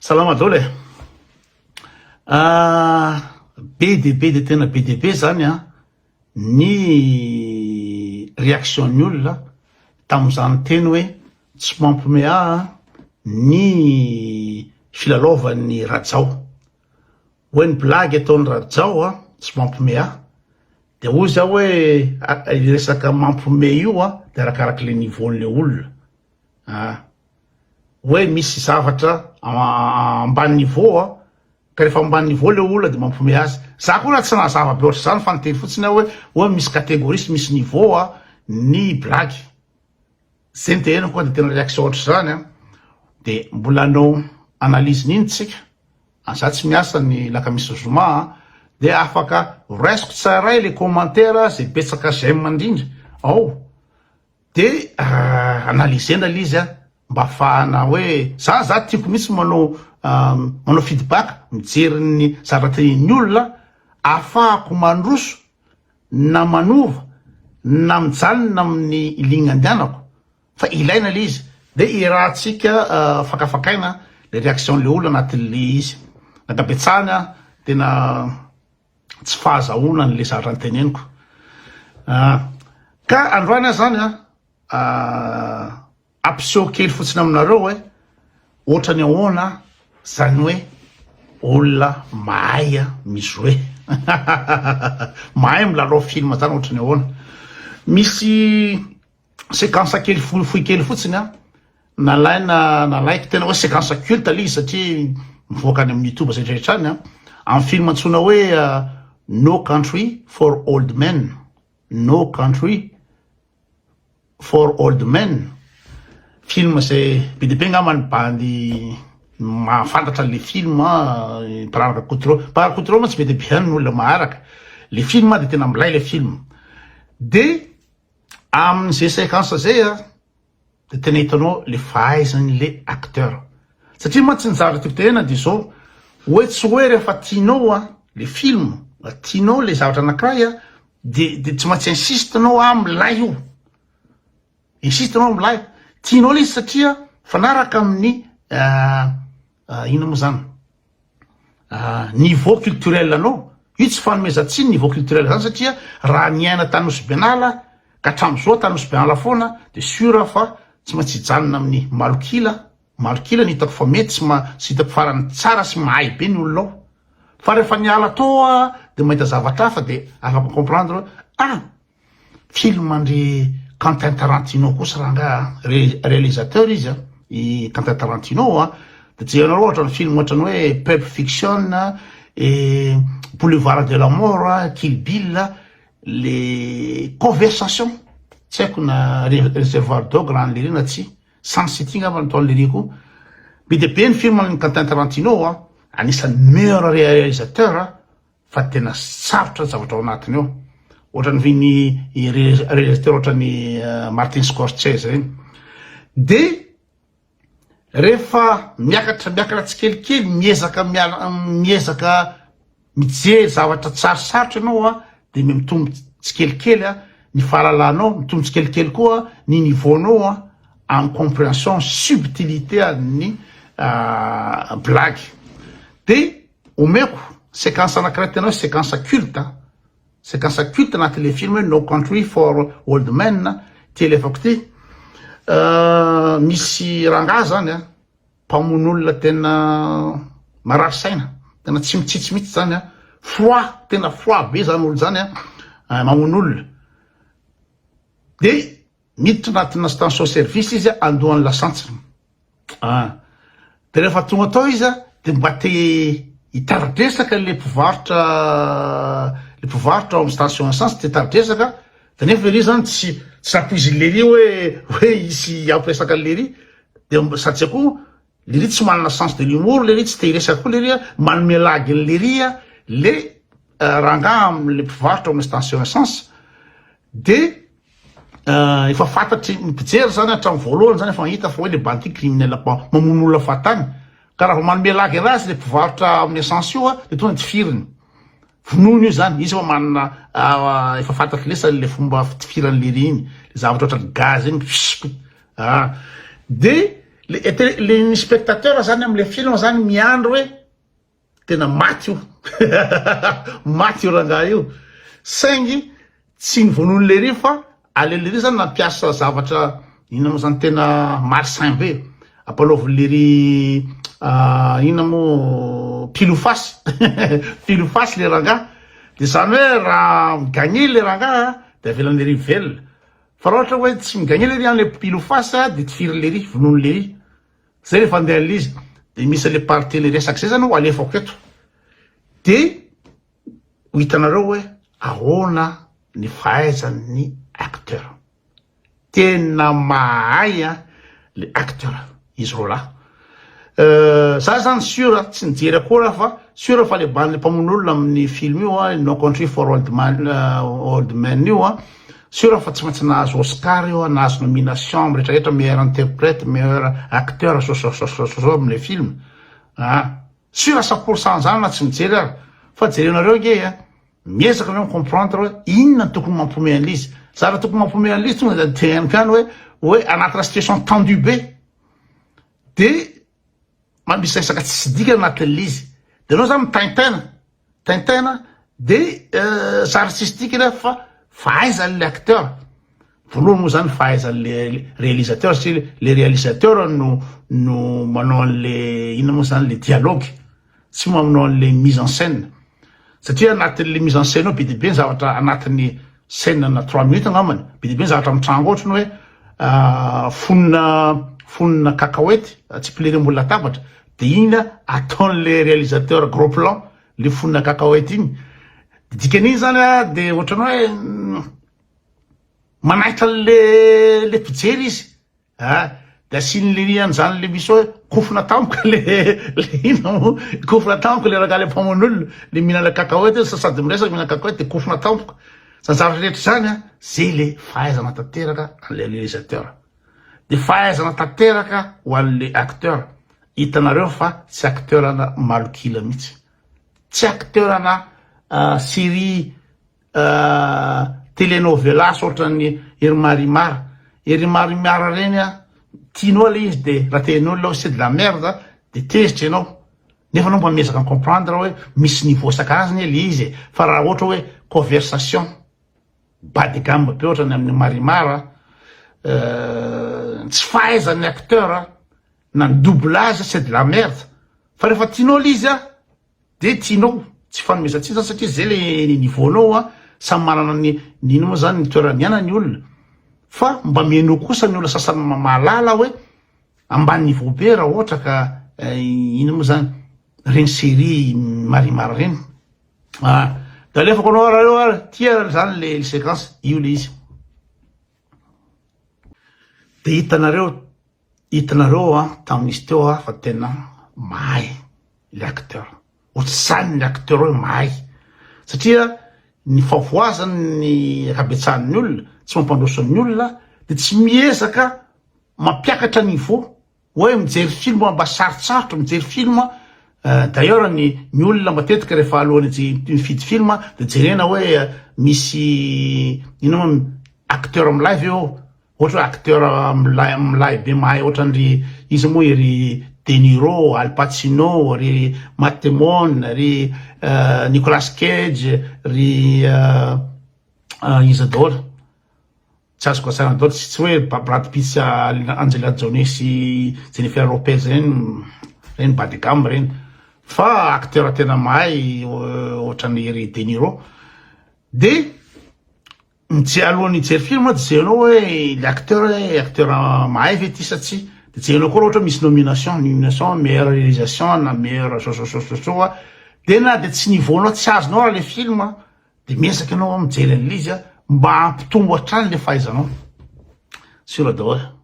Salama daholo e! Be dia be dia tena be dia be zany an ny réaction ny olona tamin'izany teny hoe tsy mampime ahy ny filalaovan'i Rajao. Hoe ny blague ataon'i Rajao an tsy mampime ahy. Dia hoy zaho hoe resaka mampime io an dia arakarak'ilay niveau-n'ilay olona. Ah. Hoe misy zavatra ambany niveau a, ka rehefa ambany niveau le olona de mampiomehy azy. Za koa raha tsy nahazava be ohatr'izany fa niteny fotsiny aho hoe hoe misy catégorie sy misy niveau a ny blague. Zay no teneniko koa de tena réaction ohatr'izany a. De mbola hanao analyse n'iny tsika. Za tsy miasa ny lakamisy zoma a, de afaka raisiko tsairay le commentaire zay betsaka j'aime indrindra ao. De analyser-na le izy a, mba afahana hoe, za za tiako mihitsy manao manao feedback, mijery ny zavatra tenenin'ny olona afahako mandroso na manova na mijanona amin'ny ligne andehanako fa ilaina le izy, de iarahantsika fakafakaina le réaction-le olona anatin'le izy, ny ankabetsahany a tena tsy fahazahoana an'le zavatra noteneniko. Ka androany aho zany an, ampiseho kely fotsiny aminareo hoe ohatrany ahoana zany hoe olona mahay mi-jouer. Mahay milalao film zany ohatrany ahoana. Misy Séquence kely fohifohy kely fotsiny an, nalaina nalaiko tena hoe séquence culte le izy satria mivoaka any amin'ny youtube zay rehetra any an, amin'ny film antsoina hoe No Country for Old Men, No Country for Old Men, film zay be dia be angamba ny bandy mahafantatra an'le film mpanaraka Kotro, mpanaraka Kotro mantsy be dia be ihany ny olona maharaka, le film dia tena milay le film, de Amin'izay séquence zay a, de tena hitanao le fahaizan'le acteur. Satria mantsy ny zavatra tiako tenenina de zao, hoe tsy hoe rehefa tianao a le film, tianao le zavatra anakiray a, de de tsy maintsy insiste anao ah milay io, insiste anao milay, tianao le izy satria mifanaraka amin'ny inona moa zany, Niveau culturel anao, io tsy fanomezan-tsiny niveau culturel zany satria raha niaina tany Nosy Benala ka hatramin'izao tany Nosy Benala foana de sûr aho fa tsy maintsy hijanona amin'ny malok'ila, malok'ila no hitako fa mety sy ma- sy hitako farany tsara sy mahay be ny olona ao. Fa rehefa niala tao aho de mahita zavatra hafa de afaka mi-comprendre hoe ah! Film ndry Quentin Tarantino kosa rangah a, réalisateur izy a, i Quentin Tarantino a, de jerenareo ohatra ny film ohatrany hoe Pulp Fiction, et Boulevard de la mort, Kill Bill, le conversation tsy haiko na Reservoir Dog raha an'i lery na tsia, Sun City ngamba no ataon'i lery koa, be dia be ny film an'i Quentin Tarantino a, anisan'ny meilleur réalisateur a. fa tena sarotra ny zavatra ao anatiny ao, ohatran'ny ny réalisateur ohatran'ny Martin Scorsese reny, de rehefa miakatra miakatra tsikelikely miezaka miala miezaka mijery zavatra tsarosarotra ianao a, de mitombo tsikelikely a ny fahalalanao, mitombo tsikelikely koa ny niveau-nao a amin'ny comprehension subtilité an'ny blague, de Omeko séquence anakiray tena hoe séquence culte a, séquence culte anatin'le film hoe No Country for Old Men ty alefako ty, misy rangahy zany a, mpamono olona tena marary saina, tena tsy mitsitsy mihitsy zany a, froid, tena froid be zany olo zany a, mamono olona, de miditra anatina station service izy andohan'ny lasantsy. Ah. De rehefa tonga tao izy de mba te hitari-dresaka le mpivarotra le mpivarotra ao amin'ny station essence te hitari-dresaka de nefa lery zany tsy tsy nampoizin'i lery hoe hoe hisy hampiresaka an'i lery de satria koa lery tsy manana sens de l'humour lery tsy te hiresaka koa lery manome lagy an'i lery le rangahy am'le mpivarotra ao amin'ny station essence de Efa fantatry ny mpijery zany hatramin'ny voalohany zany efa hita fa hoe le bandy ty criminel mamono olona fahatany ka raha vao manome lagy anazy le mpivarotra amin'ny essence io a de tonga tifiriny vonoiny io zany izy efa manana efa fantatry lesa le fomba fitifiran'ny lery iny le zavatra ohatran'ny gaz iny ah de. Le le ny spectateur zany amle film zany miandry hoe tena maty io maty io rangahy io saingy tsy ny vonoin'i lery fa aleon'i lery zany nampiasa zavatra inona moa zany tena malsain be ampanaovin'i lery inona moa pile ou face pile ou face le rangahy de zany hoe raha mi-gagner le rangahy de avelan'i lery velona fa raha ohatra hoe tsy mi-gagner lery any le pile ou face de tifirin'i lery vonoin'i lery Zay le fandehan'le izy de misy an'le partie le resaka zay zany ho alefako eto de ho hitanareo hoe ahoana ny fahaizan'ny acteur tena mahay a le acteur izy roalahy za zany sur tsy nijery akory aho fa sur fa le bandy le mpamono olona amin'ny film io a no country for old man old men io a Sur fa tsy maintsy nahazo Oscar io nahazo nomination am rehetra rehetra meilleur interprète meilleur acteur sosososososo amle film ah sur à 100% zany na tsy mijery ary fa jerenareo nge a miezaka nareo mi-comprendre hoe inona no tokony mampome an'le izy zara tokony mampome an'le izy tonga de teneniko ihany hoe hoe anatina situation tendue be de misy resaka tsisy dikany anatin'le izy de anao zany mitaintaina Tintin de sary tsisy dikany fa fahaizan'le acteur, voalohany moa zany fahaizan'le réalisateur satria le réalisateur no no manao an'le inona moa zany le dialogue tsy manao an'le mise en scène satria anatin'le mise en scène ao be dia be ny zavatra anatin'ny scène na trois minutes angambany be dia be ny zavatra mitranga ohatrany hoe fonona fonona cacahuète atsipy lery ambony latabatra de iny ataon'le réalisateur gros plan le fonona cacahuète iny de dikan'iny zany a de ohatrany hoe manaitra an'le le mpijery izy a de asian'le ry an'izany le misy hoe kofona tampoka le le inona moa kofona tampoka le rangahy le mpamono olona le mihinana cacahuète sady miresaka mihinana cacahuète de kofona tampoka zany zavatra rehetra zany a zay le fahaizana tanteraka an'le réalisateur de fahaizana tanteraka ho an'le acteur hitanareo fa tsy acteur ana malok'ila mihitsy tsy acteur ana série telenovelas ohatran'ny Ery Marimar Ery Marimar reny a tianao le izy de raha tenin'olona hoe c'est de la merde de tezitra ianao nefa anao mba miezaka mi-comprendre hoe misy niveau isan-karazany le izy e fa raha ohatra hoe conversation bas de gamme be ohatrany amin'ny Marimar ny tsy fahaizan'ny acteur na ny doublage c'est de la merde fa rehefa tianao le izy a de tianao tsy fanomezan-tsiny zany satria zay le niveau nao a samy manana ny ny ino moa zany ny toerany ihany ny olona fa mba mihainoa kosa ny olona sasany mahalala hoe ambany niveau be raha ohatra ka ino moa zany reny série Marimar reny ah de alefako anao raha eo ary tia zany le séquence io le izy de hitanareo hitanareo a tamin'izy teo a fa tena mahay le acteur ohatr'izany ny acteur hoe mahay satria ny favoazany ny ankabetsahan'ny olona tsy mampandroso ny olona de tsy miezaka mampiakatra niveau Hoe mijery film mba sarotsarotra mijery film d'ailleurs ny ny olona matetika rehefa alohan'ny mifidy film de jerena hoe misy ino moa acteur milay ve eo ohatra hoe acteur milay milay be mahay ohatran'ry iza moa ery De Niro, Al Pacino, ry Matt Damon, ry Nicolas Cage, ry iza daholo. Tsy azoko asaina daholo tsy tsy hoe Brad Pitt sy Angelina Jolie sy Jennifer Lopez reny reny bas de gamme reny fa acteur tena mahay ohatran'ny ry De Niro de mijery alohan'ny hijery film de jerenao hoe le acteur hoe acteur mahay ve ty sa tsia de jerenao koa raha ohatra hoe misy nomination nomination meilleure réalisation na meilleure zao zao zao zao zao de na de tsy niveau-nao tsy azonao ary le film De miezaka ianao mijery an'ilay izy mba hampitombo hatrany le fahaizanao. Sur daholo.